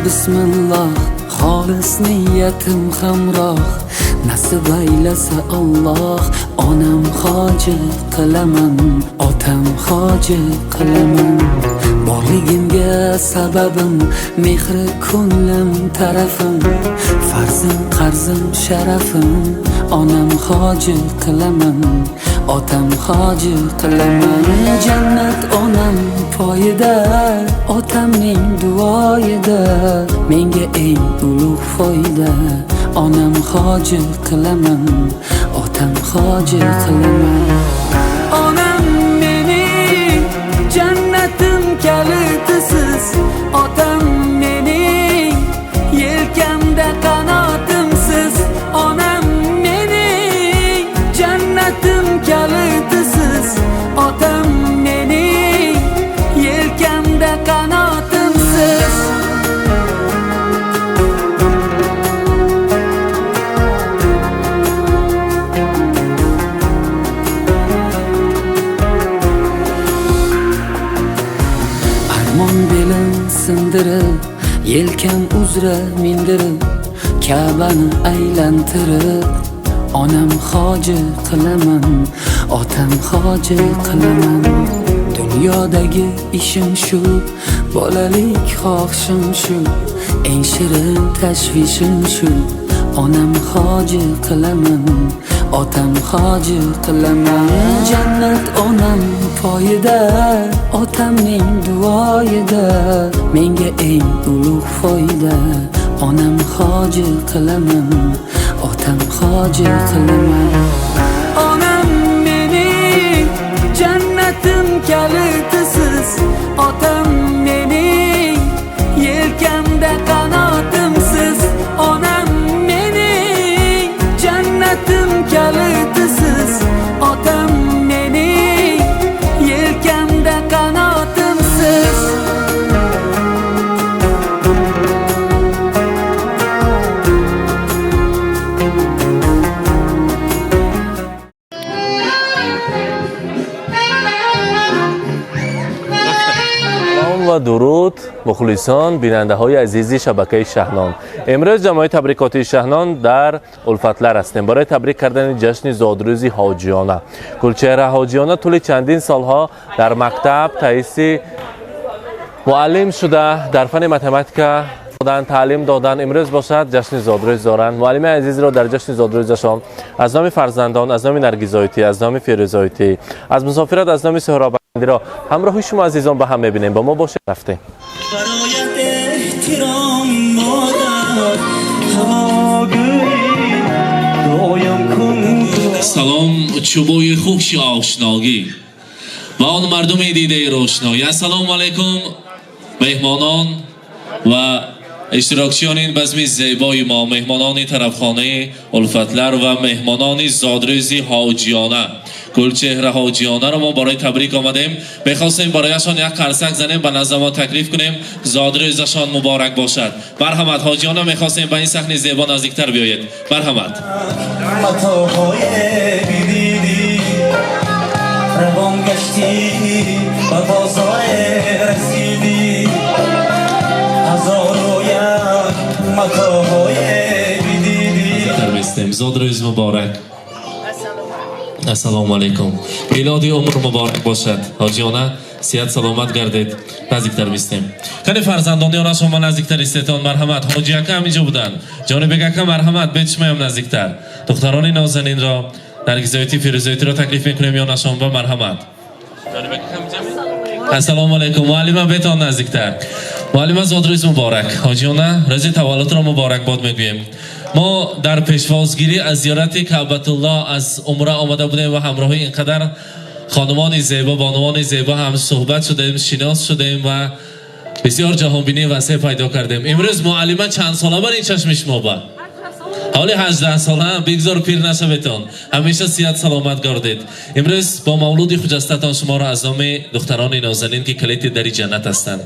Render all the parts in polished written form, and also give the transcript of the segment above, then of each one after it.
Bismillah, xolis niyatim hamroh. Nasib aylasa Alloh, onam hoji qilaman, otam hoji qilaman. Borligimga sababim, mehri ko'nglim tarafim, farzim qarzim sharafim, onam hoji qilaman, otam hoji qilaman. Jannat onam poyida, otamning duoyida, menga eng ulug' foyda, onam hoji qilaman, otam hoji qilaman. Onam mening jannatim kalitisiz, otam mening yelkamda qanotimsiz. Onam mening jannatim kalitisiz, otam mening yelkamda qanotimsiz. Armon belim sindirib, yelkam uzra mindirib, Ka'bani aylantirib, onam hoji qilaman, otam hoji qilaman. Dunyodagi ishim shu, bolalik xohishim shu, eng shirin tashvishim shu, onam hoji qilaman, otam hoji qilaman. Jannat onam poyida, otamning duoyida, menga eng ulug' foyda, onam hoji qilaman, otam hoji qilaman. Onam mening jannatim kalitisiz, otam mening yelkamda qanotimsiz. Onam mening jannatim kalitisiz, otam mening yelkamda qanotimsiz. Салом ва дуруд, мухлисон, бинандаҳои азизи шабакаи Шаҳнон. Имрӯз ҷамоаи табрикотии Шаҳнон дар Улфатлар ҳастем барои табрик кардани ҷашни зодрӯзи ҳоҷиёна. Гулчеҳра Ҳоҷиёна тӯли чандин солҳо дар мактаб таиси муаллим шуда, дар фанни математика додан, таълим додан. Имрӯз бошад ҷашни зодрӯз доранд. Муаллими азизро дар ҷашни зодрӯзашон аз номи фарзандон, аз номи Наргизоитӣ, аз номи Фирӯзоитӣ, аз мусофират, аз номи Суҳробандиро ҳамроҳи шумо азизон ба ҳам мебинем. Бо мо бошед. Рафтем. Бароят эҳтиром, модар, ҳавогӯӣ дуоям кун. Салом, чӯбои хуши ошногӣ ва он мардуми дидаи рӯшноӣ. Ассалому алайкум, меҳмонон ва иштирокчиёни ин базми зебои мо, меҳмонони тарафхонаи Улфатлар ва меҳмонони зодрӯзи ҳоҷиёна, Гулчеҳра Ҳоҷиёнаро мо барои табрик омадем. Мехостем барояшон як қарсак занем, ба назди мо таклиф кунем. Зодрӯзашон муборак бошад. Марҳамат, ҳоҷиёна, мехостем ба ин саҳни зебо наздиктар биёед. Марҳамат. Матоҳое бидидӣ, равон гаштӣ, ба бозоре расидӣ, ҳазору як матоҳое бидидӣ. Местем. Зодрӯз муборак. Ассалому алайкум, милоди умр муборак бошад, ҳоҷиёна, сиҳат саломат гардед. Наздиктар бистем. Кани фарзандони она, шумо наздиктар истетон. Марҳамат, ҳоҷи ака ҳам инҷо буданд, Ҷонибек ака, марҳамат, бед шумоям наздиктар. Духтарони нозанинро, Наргизоити, Фирӯзоитиро таклиф мекунем ёнашон ба. Марҳамат. Ассалому алайкум, муаллима, бетон наздиктар. Муаллима, зодрӯз муборак, ҳоҷиёна, рӯзи таваллудро муборакбод мегӯем. Мо дар пешвозгирӣ аз зиёрати Каъбатулло, аз умра омада будем ва ҳамроҳи ин қадар хонумони зебо, бонувони зебо ҳам суҳбат шудем, шинос шудем ва бисёр ҷаҳонбинии васеъ пайдо кардем. Имрӯз муаллима чанд сола бар ин чашми шумо ба? Ҳоли 18 сола. Бигзор пир нашаветон, ҳамеша сиҳат саломат гардед. Имрӯз бо мавлуди хуҷастатон шуморо аз номи духтарони нозанин, ки калити дари ҷаннат ҳастанд,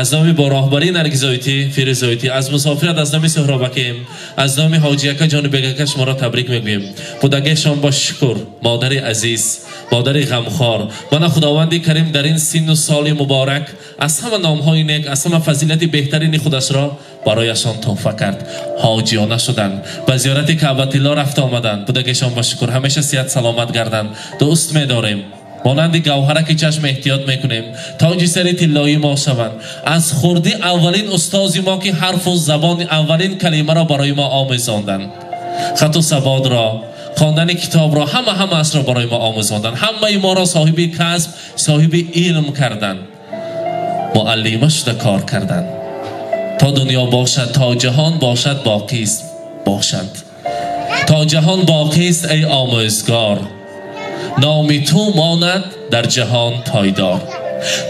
аз номи бо роҳбарии Наргизоитӣ, Фирӯзоитӣ, аз мусофират, аз номи Суҳробакем, аз номи ҳоҷиака, Ҷонибегака шуморо табрик мегӯем. Будагешон бо шукр, модари азиз, модари ғамхор. Мана Худованди Карим дар ин синну соли муборак Аз ҳама номҳои нек, аз ҳама фазилати беҳтарини худашро барояшон туҳфа кард. Ҳоҷиёна шуданд, ба зиёрати Каъбатилло рафта омаданд. Будагишон ба шукр, ҳамеша сиҳат саломат гарданд. Дӯст медорем, монанди гавҳараки чашм эҳтиёт мекунем, тоҷи сари тиллоии мо шаванд. Аз хурдӣ аввалин устози мо ки ҳарфу забони аввалин калимаро барои мо омӯзонданд, хату саводро, хондани китобро, ҳамаашро барои мо омӯзонданд. Ҳамаи моро соҳиби касб, соҳиби илм карданд, муаллима шуда кор карданд. То дунё бошад, то ҷаҳон бошад, боқист бошанд. То ҷаҳон боқист эй омӯзгор, номи ту монад дар ҷаҳон пойдор.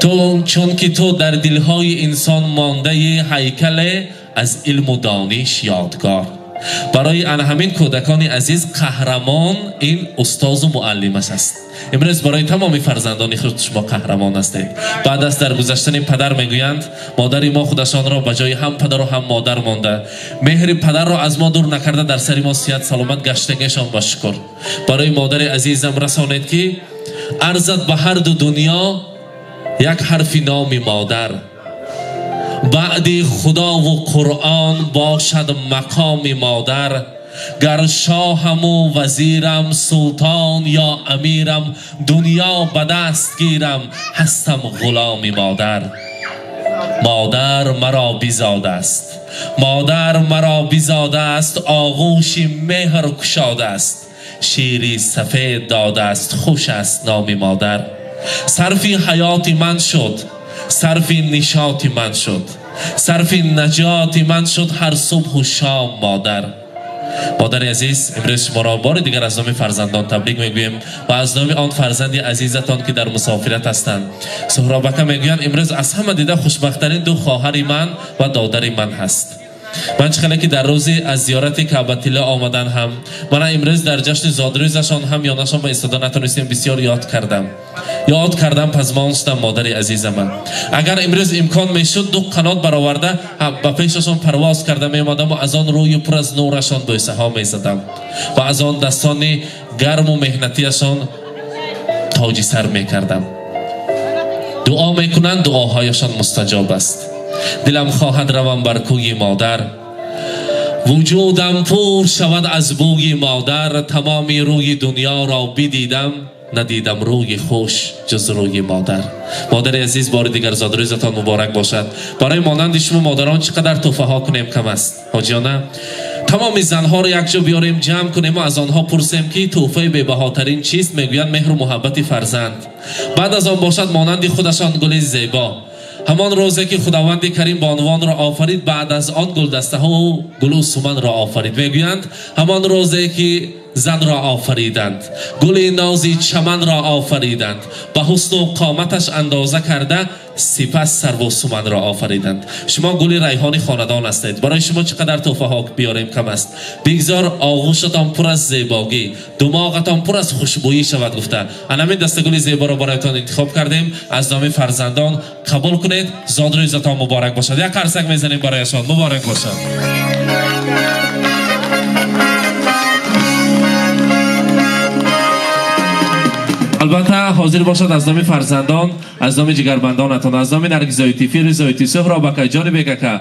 Ту чунки ту дар дилҳои инсон мондаи ҳайкале аз илму дониш ёдгор. Барои ана ҳамин кӯдакони азиз қаҳрамон ин устозу муаллимаш аст. Имрӯз барои тамоми фарзандони худ шумо қаҳрамон ҳастед. Баъд аз даргузаштани падар мегӯянд, модари мо худашонро ба ҷои ҳам падару ҳам модар монда, меҳри падарро аз мо дур накарда, дар сари мо сиҳат саломат гаштагишон ба шукр. Барои модари азизам расонед ки арзад ба ҳар ду дунё як ҳарфи номи модар. Баъди худову Қуръон бошад мақоми модар. Гар шоҳаму вазирам, султон ё амирам, дунё ба даст гирам, ҳастам ғуломи модар. Модар маро бизодааст, модар маро бизодааст, оғӯши меҳр кушодааст, шири сафед додааст, хуш аст номи модар. Сарфи ҳаёти ман шуд, сарфи нишоти ман шуд, сарфи наҷоти ман шуд ҳар субҳу шом модар. Модари азиз, имрӯз шуморо бори дигар аз номи фарзандон табрик мегӯем ва аз номи он фарзанди азизатон ки дар мусофират ҳастанд. Суҳробака мегӯянд, имрӯз аз ҳама дида хушбахттарин ду хоҳари ман ва додари ман ҳаст. Ман чӣ хеле ки дар рӯзи аз зиёрати Каъбатилло омадан ҳам, мана имрӯз дар ҷашни зодрӯзашон ҳам ёнашон ба истода натонистем, бисёр ёд кардам. Ёд кардам, пазмон шудам модари азизама. Агар имрӯз имкон мешуд, ду қанот бароварда ба пешашон парвоз карда меомадам ва аз он рӯи пур аз нурашон бӯсаҳо мезадам ва аз он дастони гарму меҳнатиашон тоҷи сар мекардам. Дуо мекунанд, дуоҳояшон мустаҷоб аст. Дилам хоҳад равам бар кӯи модар, вуҷудам пур шавад аз бӯи модар. Тамоми рӯи дунёро бидидам, надидам рӯи хуш ҷуз рӯи модар. Модари азиз, бори дигар зодрӯзатон муборак бошад. Барои монанди шумо модарон чӣ қадар тӯҳфаҳо кунем кам аст. Ҳоҷиёна, тамоми занҳоро якҷо биёрем, ҷамъ кунем ва аз онҳо пурсем ки тӯҳфаи бебаҳотарин чист, мегӯянд меҳру муҳаббати фарзанд. Баъд аз он бошад монанди худашон гули зебо. Ҳамон рӯзе ки Худованди Карим бонувонро офарид, баъд аз он гулдастаҳо гулу суманро офарид. Мегӯянд ҳамон рӯзе ки занро офариданд, гули нози чаманро офариданд, ба ҳусну қоматаш андоза карда сипас сарву суманро офариданд. Шумо гули райҳони хонадон ҳастед. Барои шумо чӣ қадар тӯҳфаҳо биёрем кам аст. Бигзор оғӯшатон пур аз зебогӣ, думоғатон пур аз хушбӯйӣ шавад гуфта. Анамин дастагули зеборо бароятон интихоб кардем. Аз номи фарзандон қабул кунед. Зодрӯзатон муборак бошад. Як қарсак мезанем барояшон. Муборак бошад. Албатта ҳозир бошад аз номи фарзандон, аз номи ҷигарбандонатон, аз номи Наргизоити, Фирӯзоити, Суҳробака, Ҷонибекака.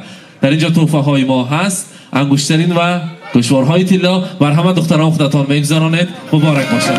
Дар инҷо тӯҳфаҳои мо ҳаст, ангуштарин ва гӯшворҳои тилло. Бар ҳама духтарон худатон мегузаронед. Муборак бошад.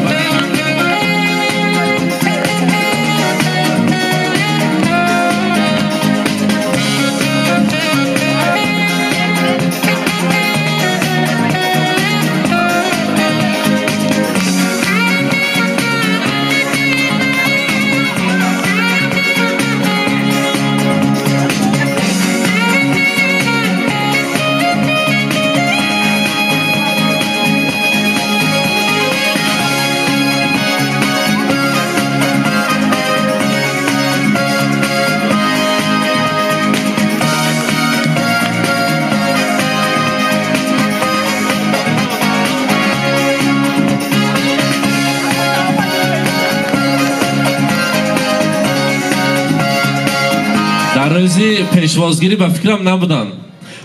Дар рӯзи пешвозгирӣ ба фикрам набуданд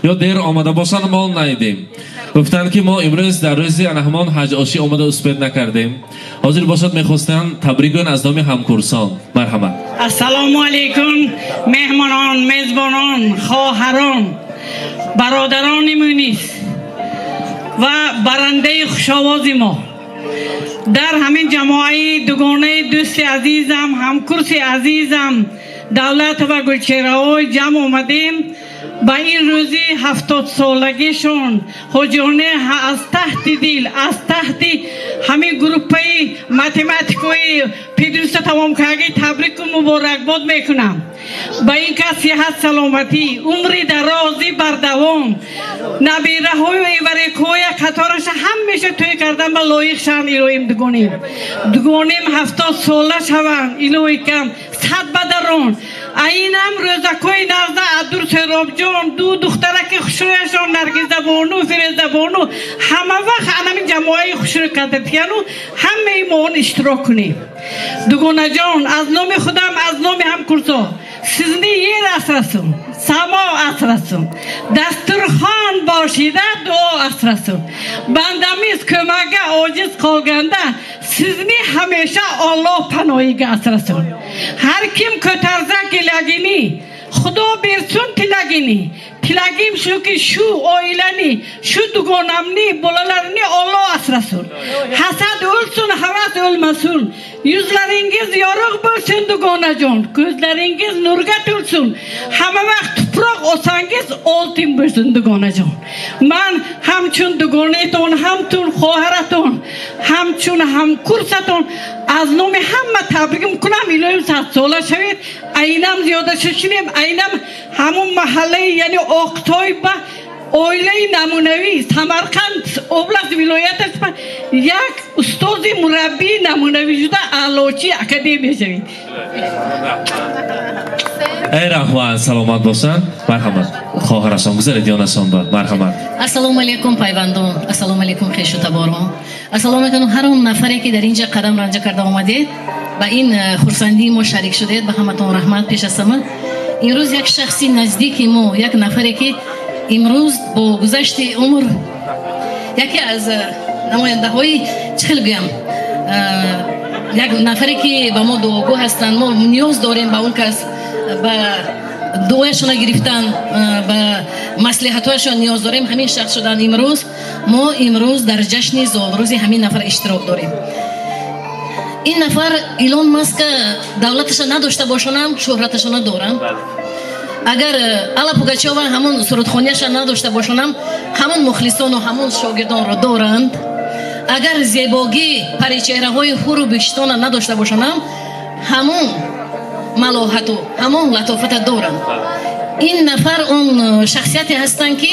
ё дер омада бошанд, мо наидем. Гуфтанд ки мо имрӯз дар рӯзи анаҳамон ҳаҷ-ошӣ омада успед накардем. Ҳозир бошад мехостанд табрик гӯянд аз номи ҳамкурсон. Марҳамат. Ассалому алайкум, меҳмонон, мезбонон, хоҳарон, бародарони мунис ва барандаи хушовози мо. Дар ҳамин ҷамоаи дугонаи дӯсти азизам, ҳамкурси азизам Давлатова Гулчеҳраҳои ҷамъ омадем ба ин рӯзи 70-солагишон. Ҳоҷиёне, аз таҳти дил, аз таҳти ҳамин группаи математикои пединститут тамом кардаги табрику муборакбод мекунам. Ба ин кас сиҳат, саломатӣ, умри дарозӣ бардавом, набираҳою эварекҳоя қатораша ҳамеша тӯй кардан ба лоиқ шаванд. Илоҳим, дугонем 70 сола шаванд, илоҳи кам 100 бадарон. Айнам рӯзакҳои назда Абдур Серобҷон, ду духтараки хушрӯяшон Наргизабону, Фирезабону ҳама вақт анамин ҷамоаи хушрӯ кардатияну ҳамаи мо он иштирок кунем. Дугонаҷон, аз номи худам, аз номи ҳамкурсо, сиzni yer asrasin, само asrasin, dasturxon boshida duo asrasin. Bandamiz ko'makka ojiz qolganda sizni hamisha Olloh panoyiga asrasin. Har kim ko'tarsa kelagini, Xudo bersin tilagini. Tilagim shuki, shu oilani, shu dugonamni bolalarini Olloh asrasin. Hasad o'lsin, havas o'lmasin. Yuzlaringiz yorug' bo'lsin, dugonajon, ko'zlaringiz nurga to'lsin. Hamma vaqt tuproq olsangiz oltin bo'lsin, dugonajon. Man hamchun dugonaton, hamchun xoharaton, hamchun hamkursaton аз номи ҳама табрикм кунам. Илоҳим, 100 сола шавед, айнам зиёда шушинем, айнам ҳамун маҳаллаи, яъне Оқтой ба оилаи намунавӣ, Самарқанд област вилояташ ба як устози мураббии намунавӣ шуда, аълочии академия шавед. Эй раҳмат, саломат бошанд. Марҳамат, хоҳарашон, гузаред ёнашон ба. Марҳамат. Ассалому алайкум, пайвандон, ассалому алайкум, хешу таборон, ассалому алайкум ҳар он нафаре, ки дар инҷа қадам ранҷа карда омадед, ба ин хурсандии мо шарик шудед. Ба ҳаматон раҳмат. Пеш аз ҳама, имрӯз як шахси наздики мо, як нафаре, ки имрӯз бо гузашти умр яке аз намояндаҳои, чӣ хел гӯям, як нафаре, ки ба мо дуогӯ ҳастанд, мо ниёз дорем ба он кас, ба дуояшона гирифтан, ба маслиҳатҳояшон ниёз дорем, ҳамин шахс шуданд. Имрӯз мо имрӯз дар ҷашни золрӯзи ҳамин нафар иштирок дорем. Ин нафар Илон Маска давлаташа надошта бошонам, шӯҳраташона дорам. Агар Алла Пугачова ҳамон сурудхонияша надошта бошонам, ҳамон мухлисону ҳамон шогирдонро доранд. Агар зебогӣ, паричеҳраҳои ҳуру биштона надошта бошонам, ҳамон малоҳату ҳамон латофата доранд. Ин нафар он шахсияте ҳастанд, ки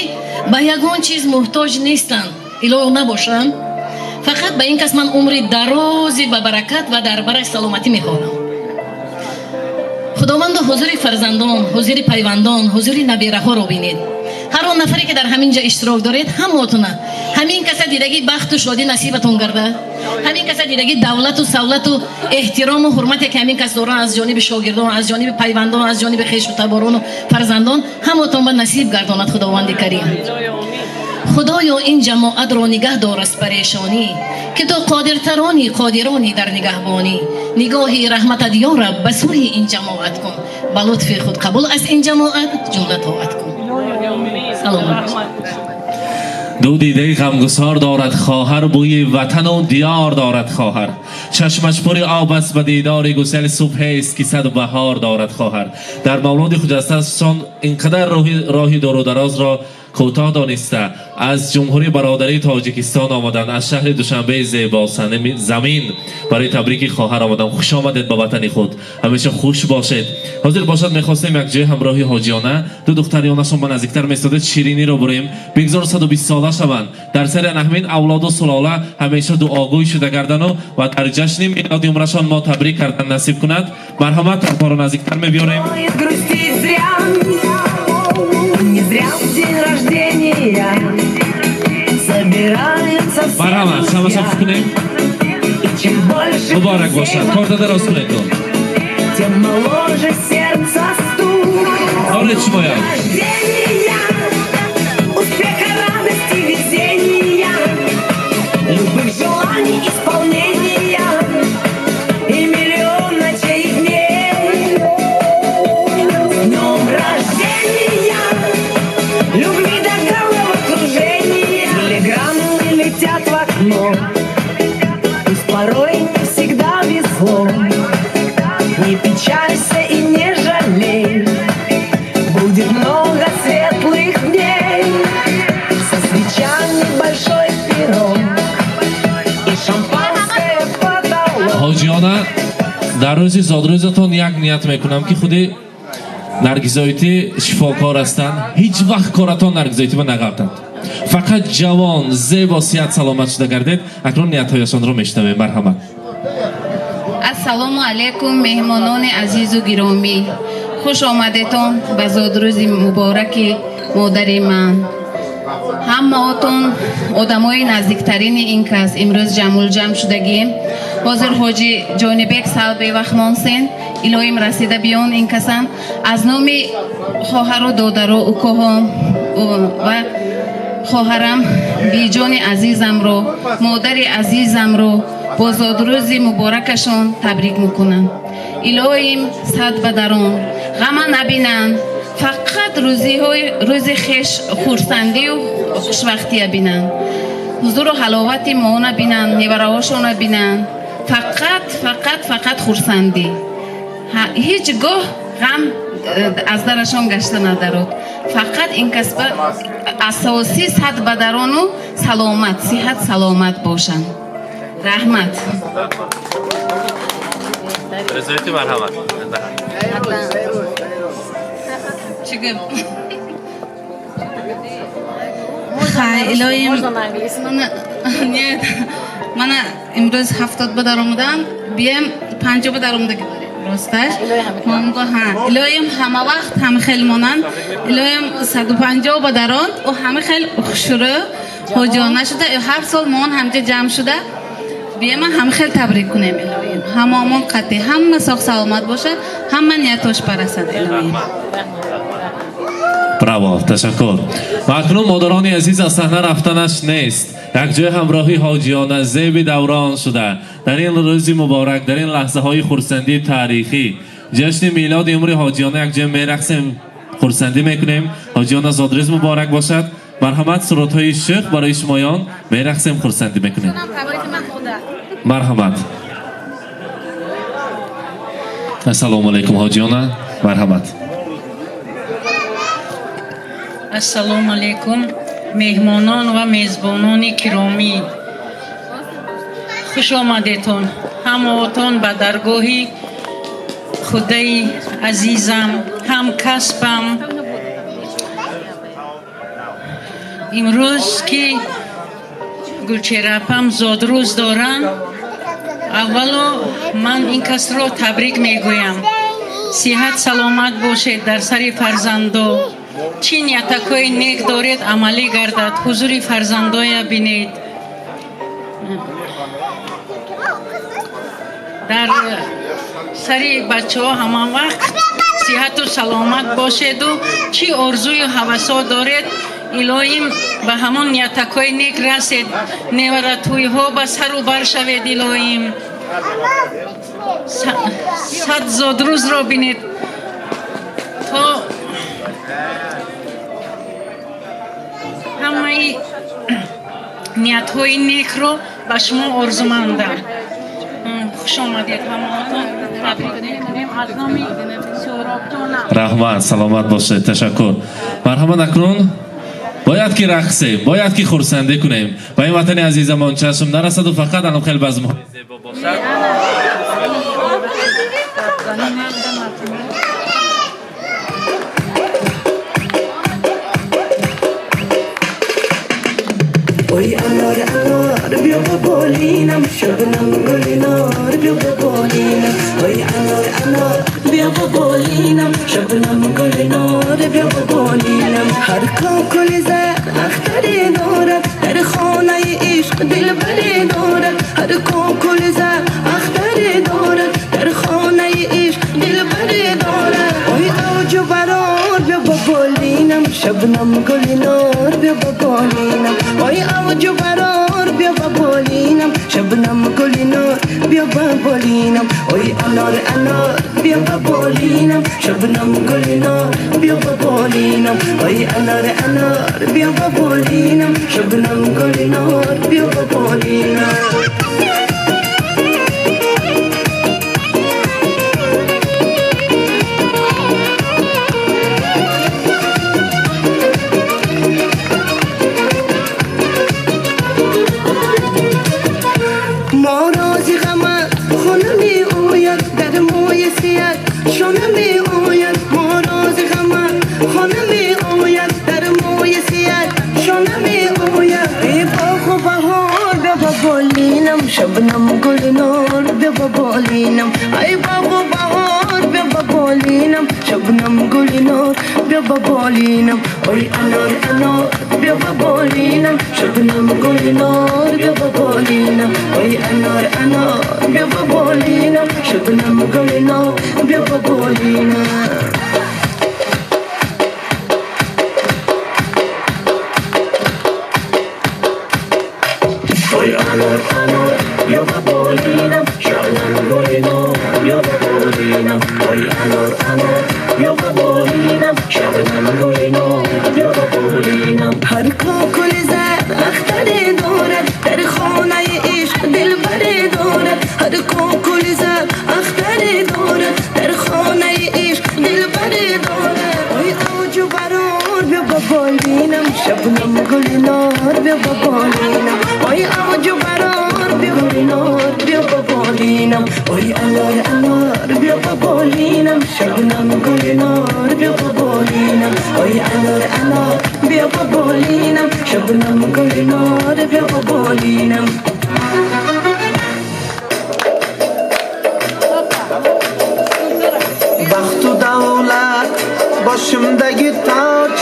ба ягон чиз муҳтоҷ нестанд, илоҳ набошанд. Фақат ба ин кас ман умри дарози ба баракат ва дар бараш саломатӣ мехоҳам. Худовандо, ҳузури фарзандон, ҳузури пайвандон, ҳузури набираҳоро бинед. Ҳар он нафаре, ки дар ҳамин ҷо иштирок доред, ҳамотуна ҳамин каса дидагӣ бахту шодӣ насибатон гардад. Ҳамин каса дидагӣ давлату савлату эҳтирому ҳурмате, ки ҳамин кас доранд, аз ҷониби шогирдон, аз ҷониби пайвандон, аз ҷониби хешу таборону фарзандон, ҳамотон ба насиб гардонад Худованди Карим. Худоё, ин ҷамоатро нигаҳ дор аз парешонӣ, ки ту қодиртарони қодирони дар нигаҳбонӣ. Нигоҳи раҳматат, ё Раб, ба сӯи ин ҷамоат кун, ба лутфи худ қабул аз ин ҷамоат ҷумла тоат кун. Саломат бошед. Ду дидаи ғамгусор дорад хоҳар, бӯи ватану диёр дорад хоҳар. Чашмаш пури об аст ба дидори гусел, субҳест, ки саду баҳор дорад хоҳар. Дар мавлуди хуҷасташон инқадар роҳи дуру дарозро кӯтоҳ дониста, аз Ҷумҳурии бародарии Тоҷикистон омаданд, аз шаҳри Душанбеи зебозамин барои табрики хоҳар омадам. Хуш омадед ба ватани худ, ҳамеша хуш бошед. Ҳозир бошад, мехостем якҷоя ҳамроҳи ҳоҷиёна, ду духтариёнашон ба наздиктар местодед, шириниро бурем. Бигзор 120 сола шаванд, дар сари анаҳмин авлоду сулола ҳамеша дуогӯй шуда гардану ва дар ҷашни милоди умрашон мо табрик кардан насиб кунад. Марҳамат, тарпоро наздиктар мебиёрем. Грустить зря, не зря в день рождения собираются все Марҳамат, ҳамаша друзья. кунем. И чем больше Муборак бошад, корда дароз кунед. тем моложе сердце стук. Оред шумоям. Рождения, успеха, радости, везения, любых желаний исполнения и миллион ночей и дней. Не печалься и не жалей, будет много светлых дней. Со свечами большой пирог и шампанское потолок. Ҳоҷиёна, дар рӯзи зодрӯзатон як ният мекунам, ки худи наргизоитӣ шифокор ҳастанд. Ҳеҷ вақт коратон наргизоитӣ ба нағалтанд. Фақат ҷавон, зебо, сиҳат, саломат шуда гардед. Акнун ниятҳояшонро мешунавем. Марҳамат. Ассалому алайкум, меҳмонони азизу гиромӣ. Хуш омадетон ба зодрӯзи мубораки модари ман. Ҳамаотон одамои наздиктарини ин кас имрӯз ҷамъулҷамъ шудагием. Ҳозир ҳоҷи Ҷонибек сал бевақт монсен, илоҳим расида биён ин касам. Аз номи хоҳару додару укоҳом ва хоҳарам биҷони азизамро, модари азизамро бо зодрӯзи муборакашон табрик мекунам. Илоҳим сад ба дарон ғама набинанд, фақат рӯзи хеш хурсандию хушвақтия бинанд, ҳузуру ҳаловати моона бинанд, невараҳошона бинанд. Фақат, фақат, фақат хурсандӣ. Ҳеҷ гоҳ ғам аз дарашон гашта надарод. Фақат ин касба асосӣ сад ба дарону саломат, сиҳат саломат бошанд. Раҳмат. Резоити, марҳамат. Чӣ гап? Хай, илоҳим, мана нет, мана имрӯз 70 ба даромадам, бием 50 ба даромадагӣ дорем. Росташ илоҳим ҳама вақт ҳама хел монанд. Илоҳим 150 ба даронд, ӯ ҳама хел хушрӯ ҳоҷиёна шуда, ҳар сол моон ҳамҷа ҷамъ шуда биема ҳама хел табрик кунем. Илоҳим ҳамаомон қатъӣ, ҳама соғ саломат бошад, ҳама ниятош барасад, илоҳим. Браво, ташаккур. Ва акнун, модарони азиз, аз саҳна рафтанаш нест. Якҷоя ҳамроҳи ҳоҷиёна зеби даврон шуда, дар ин рӯзи муборак, дар ин лаҳзаҳои хурсандии таърихӣ, ҷашни милоди умри ҳоҷиёна якҷоя мерақсем, хурсандӣ мекунем. Ҳоҷиёна, зодрӯз муборак бошад. Марҳамат, сурудҳои шӯх барои шумоён, мерақсем, хурсандӣ мекунем. Марҳамат. Ассалому алайкум, ҳоҷиёна, марҳамат. Ассалому алайкум, меҳмонон ва мезбонони киромӣ. Хуш омадетон ҳамаотон ба даргоҳи худаи азизам, ҳамкасбам. Имрӯз ки Гулчерапам зодрӯз доранд, аввало ман ин касро табрик мегӯям. Сиҳат саломат бошед дар сари фарзандо. Чӣ ниятакҳои нек доред, амалӣ гардад. Ҳузури фарзандоя бинед. Дар сари бачаҳо ҳама вақт сиҳату саломат бошеду чӣ орзую ҳавасо доред, илоҳим ба ҳамон ниятакҳои нек расед. Неваратӯйҳо ба сару бар шавед, илоҳим. 100 зодрӯзро бинед то ҳамаи ниятҳои некро ба шумо орзумандам. Хуш омадед ҳамаотон, табрик мекунем аз номи Суҳробҷонам. Раҳмат, саломат бошед, ташаккур. Марҳамат, акнун бояд ки рақсем, бояд ки хурсандӣ кунем. Ба ин ватани азизамон чашм нарасаду фақат анам хел базмҳои зебо бошад. Ой, анор, анор, биё ба болинам, шабнам гули нор, биё ба болинам. Ой, анор, анор, биё ба болинам, шабнам гули нор, биё ба болинам. Ҳар кокули зар ахтаре дорад, дар хонаи ишқ дилбаре дорад. Ҳар кокули зар ахтаре дорад, дар хонаи ишқ дилбаре дорад. Ой, авҷу барор, биё ба болинам, шабнам гули нор, биё ба болинам. Ой, авҷу барор, биё ба болинам, шабнам гули нор, биё ба болинам. Ой, анор, анор, биё ба болинам, шабнам гули нор, биё ба болинам. Ой, анор, анор, биё ба болинам, шабнам гули нор, биё ба болинам. شانه می آید ما راز غمت خانه می آید در موی سیاه شانه می آید ای باغ و بهار بیا با بالینم شبنم گل نار بیا با بالینم ای باغ و بهار بیا با بالینم شبنم گل نار بیا با بالینم ای انار انار بیا با بالینم شبنم گل نار بیا با بالینم ای انار انار بیا با بالینم شبنم گل نار بیا با بالینم. ای انار انار بیا با بالینم شبنم گل نار بیا با بالینم ای انار انار بیا با بالینم شبنم گل نار بیا با بالینم. هر کوکل زر اختری دارد در خانه عشق دلبری دارد هر کوکل زر اختری دارد در خانه عشق دلبری دارد ای اوج و برار بیا با بالینم شبنم گل نار بیا با بالینم ای اوج و برار بیا گل نار بیا با بالینم ای انار انار بیا با بالینم شبنم گل نار بیا با بالینم ای انار انار بیا با بالینم شبنم گل نار بیا با بالینم. Baxtu davlat boshimdagi toj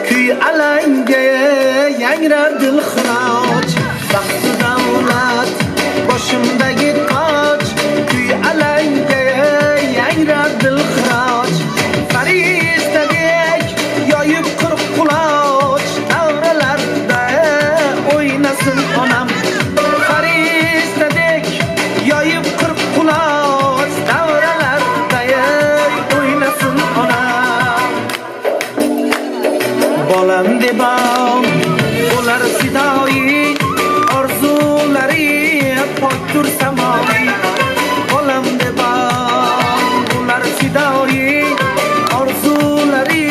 kuy alanga yangrar dilxiroj baxtu davlat boshimdagi toj kuy alanga yangrar dilxiroj farishtadek yoyib qirq quloch davralarda o'ynasin onam farishtadek yoyib qirq quloch davralarda o'ynasin onam bolam debon bo'lar fidoyi orzulari pokdur samoyi bolam debon bo'lar fidoyi orzulari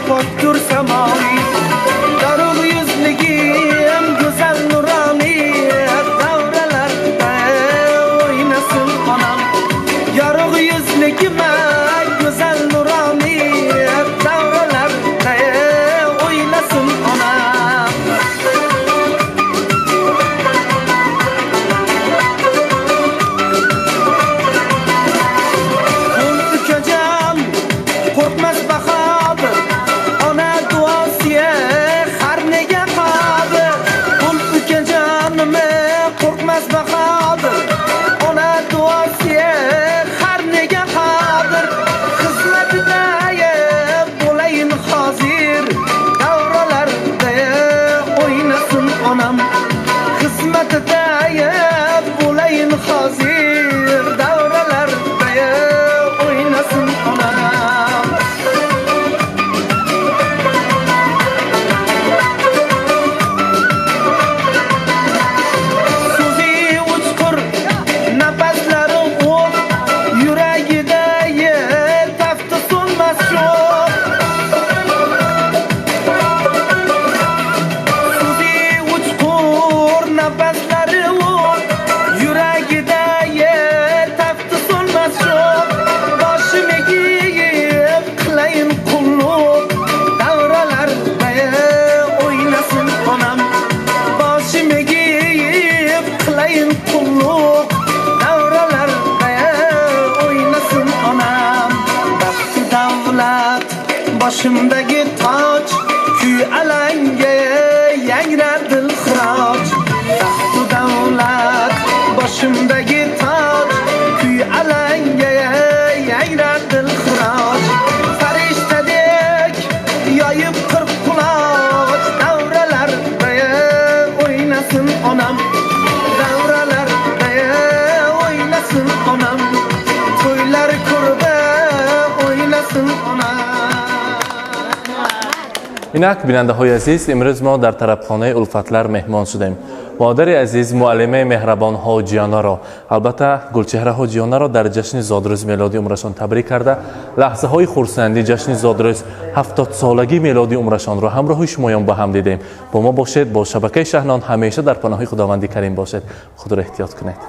pokdur samoyi yorug' yuzligim go'zal nuroniy davralarda o'ynasin onam yorug' yuzligim go'zal nuroniy davralarda o'ynasin onam. Qo'l ukajon qo'rqmas bahodir ona duosiya har nega qodir qo'l ukajonim qo'rqmas bahodir ona duosiya har nega qodir xizmatida bo'layin hozir davralarda o'ynasin onam xizmatida bo'layin hozir davralarda o'ynasin onam. So'zi uchqur nafaslari o'q yuragida tafti so'nmas sho'x so'zi uchqur nafaslari o'q yuragida tafti so'nmas sho'x boshim egib qilayin qulluq davralarda o'ynasin onam boshim egib qilayin qulluq davralarda o'ynasin onam baxtu davlat boshimdagi toj kuy alanga yangrar dilxiroj baxtu davlat boshimdagi toj kuy alanga yangrar dilxiroj farishtadek yoyib qirq quloch davralarda o'ynasin onam davralarda o'ynasin onam to'ylar ko'rba o'ynasin onam. Инак бинандаҳои азиз, имрӯз мо дар тарабхонаи Улфатлар меҳмон шудем. Модари азиз, муаллимаи меҳрабон Ҳоҷиёнаро, албатта Гулчеҳра Ҳоҷиёнаро дар ҷашни зодрӯзи мелодии умрашон табрик карда, лаҳзаҳои хурсандӣ ҷашни зодрӯз 70-солагии мелодии умрашонро ҳамроҳи шумоён ба ҳам дидем. Бо мо бошед, бо шабакаи Шаҳнон ҳамеша дар паноҳи Худованди Карим бошед. Худро эҳтиёт кунед.